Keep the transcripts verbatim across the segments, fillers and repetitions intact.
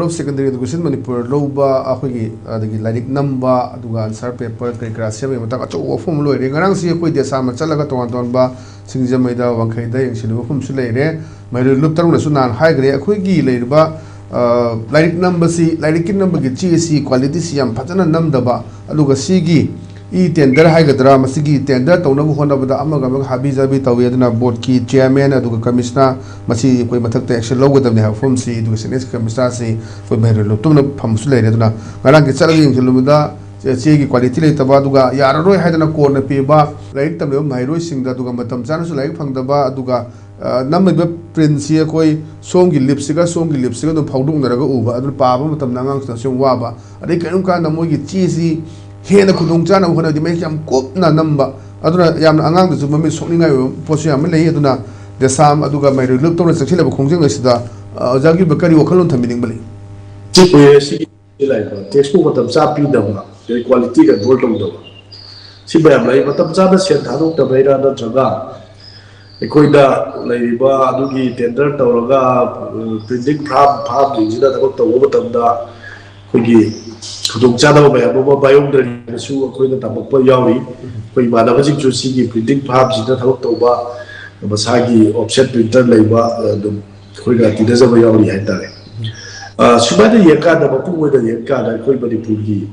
Board of Secondary Education Manipur ꯂꯧꯕ, ꯑꯩꯈꯣꯏꯒꯤ ꯑꯗꯒꯤ ꯂꯥꯏꯔꯤꯛ ꯅꯝꯕ, ꯑꯗꯨꯒ answer paper ꯀꯔꯤ ꯀꯔꯥ ꯁꯦꯝꯕꯒꯤ ꯃꯇꯥꯡ ꯑꯆꯧꯕ ꯋꯥꯐꯝ ꯑꯃ ꯂꯣꯏꯔꯦ꯫ ꯉꯔꯥꯡꯁꯤ ꯑꯩꯈꯣꯏ ꯗꯦꯁꯥꯝꯗ ꯆꯠꯂꯒ ꯇꯣꯉꯥꯟ ꯇꯣꯉꯥꯟꯕ ꯁꯤꯡꯖꯃꯩꯗ, ꯋꯥꯡꯈꯩꯗ ꯌꯦꯡꯁꯤꯜꯂꯨꯕ ꯃꯐꯝꯁꯨ ꯂꯩꯔꯦ꯫ ꯃꯍꯩꯔꯣꯏ ꯂꯨꯞ ꯇꯔꯨꯛꯅꯁꯨ ꯅꯍꯥꯟ ꯍꯥꯏꯈ꯭ꯔꯦ, ꯑꯩꯈꯣꯏꯒꯤ ꯂꯩꯔꯤꯕ, ꯑ, ꯂꯥꯏꯔꯤꯛ ꯅꯝꯕꯁꯤ, ꯂꯥꯏꯔꯤꯛꯀꯤ ꯅꯝꯕꯒꯤ ꯆꯦꯁꯤ qualityꯁꯤ ꯌꯥꯝ ꯐꯖꯅ ꯅꯝꯗꯕ, ꯑꯗꯨꯒ ꯁꯤꯒꯤ e-tender ꯍꯥꯏꯒꯗ꯭ꯔꯥ, ꯃꯁꯤꯒꯤ tender ꯇꯧꯅꯕ ꯍꯣꯠꯅꯕꯗ ꯑꯃꯒ ꯑꯃꯒ ꯍꯥꯕꯤ ꯖꯥꯕꯤ ꯇꯧꯏ꯫ ꯑꯗꯨꯅ boardꯀꯤ chairman ꯑꯗꯨꯒ commissioner ꯃꯁꯤ ꯑꯩꯈꯣꯏ ꯃꯊꯛꯇ action ꯂꯧꯒꯗꯕꯅꯤ ꯍꯥꯏꯕ ꯋꯥꯐꯝꯁꯤ, education commissionerꯁꯤ ꯑꯩꯈꯣꯏ ꯃꯍꯩꯔꯣꯏ ꯂꯨꯞ ꯇꯔꯨꯛꯅ ꯐꯝꯕꯁꯨ ꯂꯩꯔꯦ꯫ ꯑꯗꯨꯅ ꯉꯔꯥꯡꯒꯤ ꯆꯠꯂꯒ ꯌꯦꯡꯁꯤꯜꯂꯨꯕꯗ ꯆꯦ-, ꯆꯦꯒꯤ quality ꯂꯩꯇꯕ, ꯑꯗꯨꯒ ꯌꯥꯔꯔꯣꯏ ꯍꯥꯏꯗꯅ ꯀꯣꯟꯅ ꯄꯤꯕ ꯂꯥꯏꯔꯤꯛ ꯇꯝꯂꯤꯕ ꯃꯍꯩꯔꯣꯏꯁꯤꯡꯗ, ꯑꯗꯨꯒ ꯃꯇꯝ ꯆꯥꯅꯁꯨ ꯂꯥꯏꯔꯤꯛ ꯐꯪꯗꯕ, ꯑꯗꯨꯒ, ꯑ, ꯅꯝꯃꯤꯕ printꯁꯤ ꯑꯩꯈꯣꯏ ꯁꯣꯝꯒꯤ ꯂꯤꯞꯁꯤꯒ ꯁꯣꯝꯒꯤ ꯂꯤꯞꯁꯤꯒ ꯑꯗꯨꯝ ꯐꯥꯎꯗꯣꯛꯅꯔꯒ ꯎꯕ, ꯑꯗꯨꯅ ꯄꯥꯕ ꯃꯇꯝꯗ ꯑꯉꯥꯡꯁꯤꯡꯅꯁꯨ ꯌꯥꯝ ꯋꯥꯕ, ꯑꯗꯩ ꯀꯔꯤꯒꯨꯝꯕ ꯀꯥꯟꯗ ꯃꯣꯏꯒꯤ ꯆꯦꯁꯤ ꯍꯦꯟꯅ ꯈꯨꯗꯣꯡ ꯆꯥꯅꯕ ꯍꯣꯠꯅꯕꯗꯤ ꯃꯌꯦꯛ ꯌꯥꯝ ꯀꯨꯞꯅ ꯅꯝꯕ, ꯑꯗꯨꯅ ꯌꯥꯝꯅ ꯑꯉꯥꯡꯗꯁꯨ ꯃꯃꯤꯠ ꯁꯣꯛꯅꯤꯡꯉꯥꯏ ꯑꯣꯏꯕ ꯄꯣꯠꯁꯨ ꯌꯥꯝꯅ ꯂꯩ꯫ ꯑꯗꯨꯅ ꯗꯦꯁꯥꯝ ꯑꯗꯨꯒ ꯃꯍꯩꯔꯣꯏ ꯂꯨꯞ ꯇꯔꯨꯛꯅ ꯆꯪꯁꯤꯜꯂꯕ ꯈꯣꯡꯖꯪ ꯑꯁꯤꯗ, ꯑ, ꯑꯣꯖꯥꯒꯤ ꯑꯣꯏꯕ ꯀꯔꯤ ꯋꯥꯈꯜꯂꯣꯟ ꯊꯝꯕꯤꯅꯤꯡꯕ ꯂꯩ? ꯆꯦ ꯄꯨꯌꯦ, ꯁꯤꯒꯤ ꯂꯥꯛꯏꯕ textbook ꯃꯇꯝ ꯆꯥ ꯄꯤꯗꯕ, ꯑꯗꯩ quality control ꯇꯧꯗꯕ, ꯁꯤ ꯃꯌꯥꯝ ꯂꯩ꯫ ꯃꯇꯝ ꯆꯥꯅ ꯁꯦꯜ ꯊꯥꯗꯣꯛꯇꯕꯩꯔꯥ, ꯅꯠꯇ꯭ꯔꯒ ꯑꯩꯈꯣꯏꯗ ꯂꯩꯔꯤꯕ ꯑꯗꯨꯒꯤ tender ꯇꯧꯔꯒ, ꯑ, printing farm, farmꯁꯤꯡꯁꯤꯗ ꯊꯕꯛ ꯇꯧꯕ ꯃꯇꯝꯗ ꯑꯩꯈꯣꯏꯒꯤ ꯈꯨꯗꯣꯡꯆꯥꯗꯕ ꯃꯌꯥꯝ ꯑꯃ ꯃꯥꯌꯣꯛꯅꯔꯤꯕꯁꯨ ꯑꯩꯈꯣꯏꯅ ꯇꯝꯃꯛꯄ ꯌꯥꯎꯔꯤ꯫ ꯑꯩꯈꯣꯏ ꯏꯃꯥꯟꯅꯕꯁꯤꯡꯁꯨ ꯁꯤꯒꯤ printing farmꯁꯤꯗ ꯊꯕꯛ ꯇꯧꯕ, ꯃꯁꯥꯒꯤ offset printer ꯂꯩꯕ, ꯑ, ꯑꯗꯨꯝ ꯑꯩꯈꯣꯏꯒ ꯇꯤꯟꯅꯖꯕ ꯌꯥꯎꯔꯤ ꯍꯥꯏꯇꯥꯔꯦ꯫ ꯑ, ꯁꯨꯃꯥꯏꯅ ꯌꯦꯡꯀꯥꯟꯗ, ꯃꯄꯨꯡ ꯑꯣꯏꯅ ꯌꯦꯡꯀꯥꯟꯗ, ꯑꯩꯈꯣꯏ ꯃꯅꯤꯄꯨꯔꯒꯤ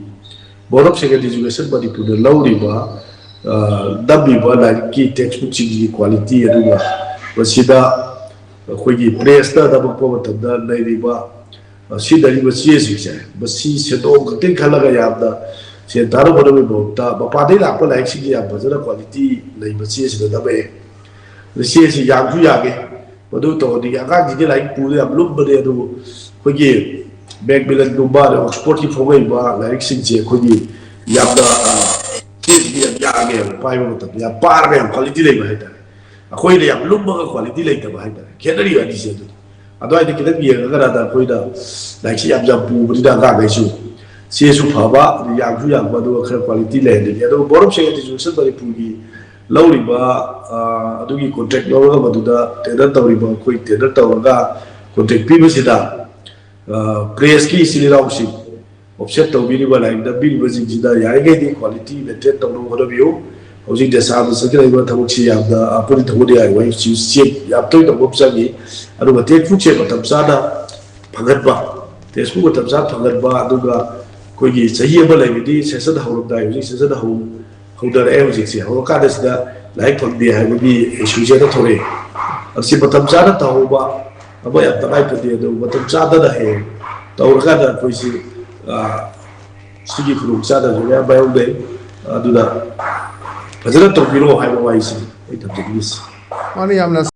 Board of Secondary Education ꯃꯅꯤꯄꯨꯔꯗ ꯂꯧꯔꯤꯕ, ꯑ, ꯅꯝꯃꯤꯕ ꯂꯥꯏꯔꯤꯛꯀꯤ textbookꯁꯤꯡꯒꯤ quality, ꯑꯗꯨꯒ ꯃꯁꯤꯗ ꯑꯩꯈꯣꯏꯒꯤ pressꯇ ꯅꯝꯃꯛꯄ ꯃꯇꯝꯗ ꯂꯩꯔꯤꯕ, ꯑ, ꯁꯤꯖꯤꯟꯅꯔꯤꯕ ꯆꯦꯁꯤꯡꯁꯦ, ꯃꯁꯤ ꯁꯦꯟꯗꯣꯡ ꯈꯛꯇꯪ ꯈꯜꯂꯒ ꯌꯥꯝꯅ ꯁꯦꯟ ꯇꯥꯅꯕ ꯍꯣꯠꯅꯕꯒꯤ ꯃꯍꯨꯠꯇ ꯃꯄꯥꯟꯗꯒꯤ ꯂꯥꯛꯄ ꯂꯥꯏꯔꯤꯛꯁꯤꯡꯁꯦ ꯌꯥꯝ ꯐꯖꯅ quality ꯂꯩꯕ ꯆꯦꯁꯤꯡꯗ ꯅꯝꯃꯛꯑꯦ꯫ ꯑꯗ ꯆꯦꯁꯤ ꯌꯥꯡꯁꯨ ꯌꯥꯡꯉꯦ꯫ ꯃꯗꯨ ꯇꯧꯍꯟꯅꯤꯡꯉꯤ꯫ ꯑꯉꯥꯡꯁꯤꯡꯒꯤ ꯂꯥꯏꯔꯤꯛ ꯄꯨꯕꯗ ꯌꯥꯝ ꯂꯨꯝꯕꯅꯦ, ꯑꯗꯨꯕꯨ ꯑꯩꯈꯣꯏꯒꯤ Macmillanꯒꯨꯝꯕ, ꯑꯗꯩ Oxfordꯀꯤ ꯐꯣꯡꯉꯛꯏꯕ ꯂꯥꯏꯔꯤꯛꯁꯤꯡꯁꯦ ꯑꯩꯈꯣꯏꯒꯤ ꯌꯥꯝꯅ, ꯑ, ꯆꯦꯁꯤꯡꯁꯦ ꯌꯥꯝ ꯌꯥꯡꯉꯦꯕ, ꯄꯥꯏꯕ ꯃꯇꯝꯗ ꯌꯥꯝ ꯄꯥꯔꯒ ꯌꯥꯝ quality ꯂꯩꯕ ꯍꯥꯏꯇꯥꯔꯦ꯫ ꯑꯩꯈꯣꯏꯅ ꯌꯥꯝ ꯂꯨꯝꯃꯒ quality ꯂꯩꯇꯕ ꯍꯥꯏꯇꯥꯔꯦ꯫ ꯈꯦꯠꯅꯔꯤꯕ ꯑꯅꯤꯁꯦ ꯑꯗꯨꯅꯤ꯫ ꯑꯗꯨꯋꯥꯏꯗ ꯈꯤꯇꯪ ꯌꯦꯡꯉꯒꯅ ꯑꯩꯈꯣꯏꯅ ꯂꯥꯏꯔꯤꯛꯁꯤ ꯌꯥꯝ ꯌꯥꯝ ꯄꯨꯕꯅꯤꯅ ꯑꯉꯥꯡꯈꯩꯁꯨ ꯆꯦꯁꯨ ꯐꯕ, ꯑꯗꯩ ꯌꯥꯝꯁꯨ ꯌꯥꯝꯕ, ꯑꯗꯨꯒ ꯈꯔ quality ꯂꯩꯍꯟꯅꯤꯡꯉꯤ꯫ ꯑꯗꯨꯒ Board of Secondary Education ꯃꯅꯤꯄꯨꯔꯒꯤ ꯂꯧꯔꯤꯕ, ꯑ, ꯑꯗꯨꯒꯤ contract ꯂꯧꯔꯒ ꯃꯗꯨꯗ tender ꯇꯧꯔꯤꯕ, ꯑꯩꯈꯣꯏ tender ꯇꯧꯔꯒ contract ꯄꯤꯕꯁꯤꯗ ꯄ꯭ꯔꯦꯁꯀꯤ ꯏꯆꯤꯜ ꯏꯅꯥꯎꯁꯤꯡ, ꯑꯣꯞꯁꯦꯠ ꯇꯧꯕꯤꯔꯤꯕ, ꯂꯥꯏꯔꯤꯛ ꯅꯝꯕꯤꯔꯤꯕꯁꯤꯡꯁꯤꯗ ꯌꯥꯔꯤꯈꯩꯗꯤ ꯀ꯭ꯋꯥꯂꯤꯇꯤ ꯃꯦꯟꯇꯦꯟ ꯇꯧꯅꯕ ꯍꯣꯠꯅꯕꯤꯌꯨ꯫ ꯍꯧꯖꯤꯛ ꯗꯦꯁꯥꯗ ꯆꯠꯀꯗꯧꯔꯤꯕ ꯊꯕꯛꯁꯤ ꯌꯥꯝꯅ ꯑꯄꯨꯟ ꯊꯧꯒꯗꯤ ꯌꯥꯔꯤꯕ ꯌꯥꯝ ꯇꯣꯏꯅ ꯇꯧꯕ ꯑꯃ ꯆꯪꯉꯤ꯫ ꯑꯗꯨꯒ ꯇꯦꯛꯁꯕꯨꯛꯁꯦ ꯃꯇꯝ ꯆꯥꯅ ꯐꯪꯍꯟꯕ, ꯇꯦꯛꯁꯕꯨꯛ ꯃꯇꯝ ꯆꯥꯅ ꯐꯪꯍꯟꯕ, ꯑꯗꯨꯒ ꯑꯩꯈꯣꯏꯒꯤ ꯆꯍꯤ ꯑꯃ ꯂꯩꯔꯤꯗꯤ ꯁꯦꯁꯟ ꯍꯧꯔꯝꯗꯥꯏ, ꯍꯧꯖꯤꯛ ꯁꯦꯁꯟ ꯍꯧ ꯍꯧꯅꯔꯛꯑꯦ꯫ ꯍꯧꯖꯤꯛꯁꯦ ꯍꯧꯔꯀꯥꯟꯗ ꯁꯤꯗ ꯂꯥꯏꯔꯤꯛ ꯐꯪꯗꯦ ꯍꯥꯏꯕꯒꯤ ꯏꯁꯨꯁꯦ ꯑꯃ ꯊꯣꯛꯂꯛꯑꯦ꯫ ꯑꯁꯤ ꯃꯇꯝ ꯆꯥꯅ ꯇꯧꯍꯧꯕ ꯑꯃ ꯌꯥꯝ ꯇꯉꯥꯏ ꯐꯗꯦ꯫ ꯑꯗꯨ ꯃꯇꯝ ꯆꯥꯗꯅ ꯍꯌꯦꯡ ꯇꯧꯔꯀꯥꯟꯗ ꯑꯩꯈꯣꯏꯁꯤ, ꯑ, ꯁꯤꯒꯤ ꯈꯨꯗꯣꯡꯆꯥꯗꯕꯁꯦ ꯃꯌꯥꯝ ꯃꯥꯌꯣꯛꯅꯩ꯫ ꯑꯗꯨꯅ ꯐꯖꯅ ꯇꯧꯕꯤꯔꯣ ꯍꯥꯏꯕ ꯋꯥꯍꯩꯁꯤꯅꯤ ꯑꯩ ꯊꯝꯖꯅꯤꯡꯉꯤꯁꯤ꯫ ꯃꯥꯅ ꯌꯥꯝꯅ